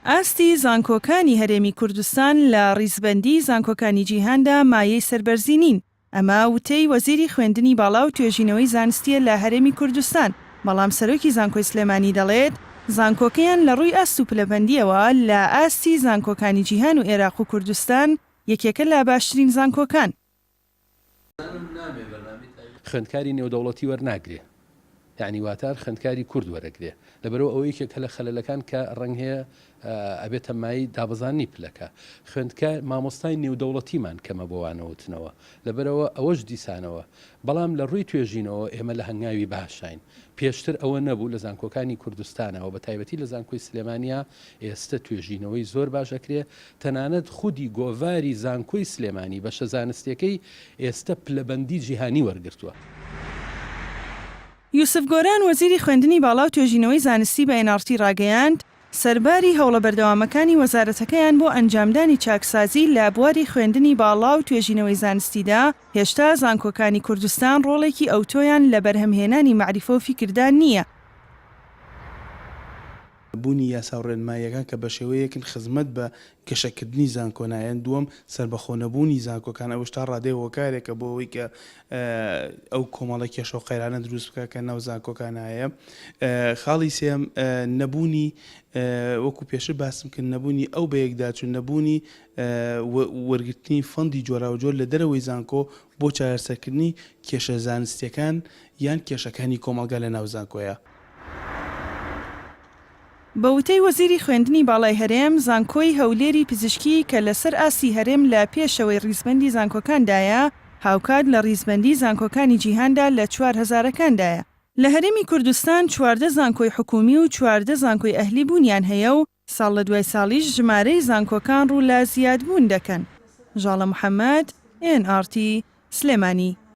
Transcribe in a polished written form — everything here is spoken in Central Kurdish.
ئاستی زانکۆکانی هەرێمی کوردستان لە ڕیزبەندیی زانکۆکانی جیهاندا مایەی سەربەرزی نین، ئەمە وتەی وەزیری خوێندنی باڵا و توێژینەوەی زانستییە لە هەرێمی کوردستان، بەڵام سەرۆکی زانکۆی سلێمانی دەڵێت، زانکۆکەیان لە ڕووی ئاست و پلەبەندییەوە لە ئاستی زانکۆکانی جیهان و ئێراق و کوردستان یەکێکە لە باشترین زانکۆکان. خوێندکاری نێودەوڵەتی وەرناگرێ یانی واتە هەر خوێندکاری کورد وەرەگرێ لەبەرئەوە ئەوە یەکێکە لە خەلەلەکان کە ڕەنگ هەیە ئەبێتە مایەی دابەزاندنی پلەکە خوێندکار مامۆستای نێودەوڵەتیمان کەمە بۆ وانەوتنەوە لەبەرئەوە ئەوەش دیسانەوە بەڵام لە ڕووی توێژینەوە ئێمە لە هەنگاوی باشاین پێشتر ئەوە نەبوو لە زانکۆکانی کوردستانا و بە تایبەتی لە زانکۆی سلێمانیا ئێستە توێژینەوەی زۆر باش ئەکرێ تەنانەت خودی گۆڤاری زانکۆی سلێمانی بەشە زانستیەکەی ئێستە پلەبەندی جیهانی وەرگرتووە. یوسف گۆران وەزیری خوێندنی باڵا و توێژینەوەی زانستی بە ئێن ئاڕ تی ڕاگەیاند، سەرباری هەوڵە بەردەوامەکانی وەزارەتەکەیان بۆ ئەنجامدانی چاکسازی لە بواری خوێندنی باڵا و توێژینەوەی زانستیدا، هێشتا زانکۆکانی کوردستان ڕۆڵێکی ئەوتۆیان لە بەرهەمهێنانی مەعریفە و فیکردا نییە. بوونی یاسا و ڕێنماییەکان کە بەشێوەیەکن خزمەت بە گەشەکردنی زانکۆ نایەن، دووەم سەربەخۆ نەبوونی زانکۆکان ئەوەش تا ڕادەیەک هۆکارێکە بۆ ئەوەی کە ئەو کۆمەڵە کێشە و قەیرانە دروست بکات کە ناو زانکۆکان هەیە. خاڵی سێیەم نەبوونی وەکو پێشتر باسم کرد نەبوونی ئەو بەیەکداچوون نەبوونی وەرگرتنی فەندی جۆراوجۆر لە دەرەوەی زانکۆ بۆ چارەسەرکردنی کێشە زانستیەکان یان کێشەکانی کۆمەڵگا لە ناو زانکۆیە. بە وتەی وەزیری خوێندنی باڵای هەرێم، زانکۆی هەولێری پزیشکی کە لەسەر ئاستی هەرێم لە پێشەوەی ڕیزبەندی زانکۆکاندایە، هاوکات لە ڕیزبەندی زانکۆکانی جیهاندا لە چوار هەزارەکاندایە. لە هەرێمی کوردستان 14 زانکۆی حکوومی و 14 زانکۆی ئەهلی بوونیان هەیە و ساڵ لە دوای ساڵیش ژمارەی زانکۆکان ڕوو لە زیادبوون دەکەن. ژاڵە محەمەد، ئێن ئاڕ تی، سلێمانی.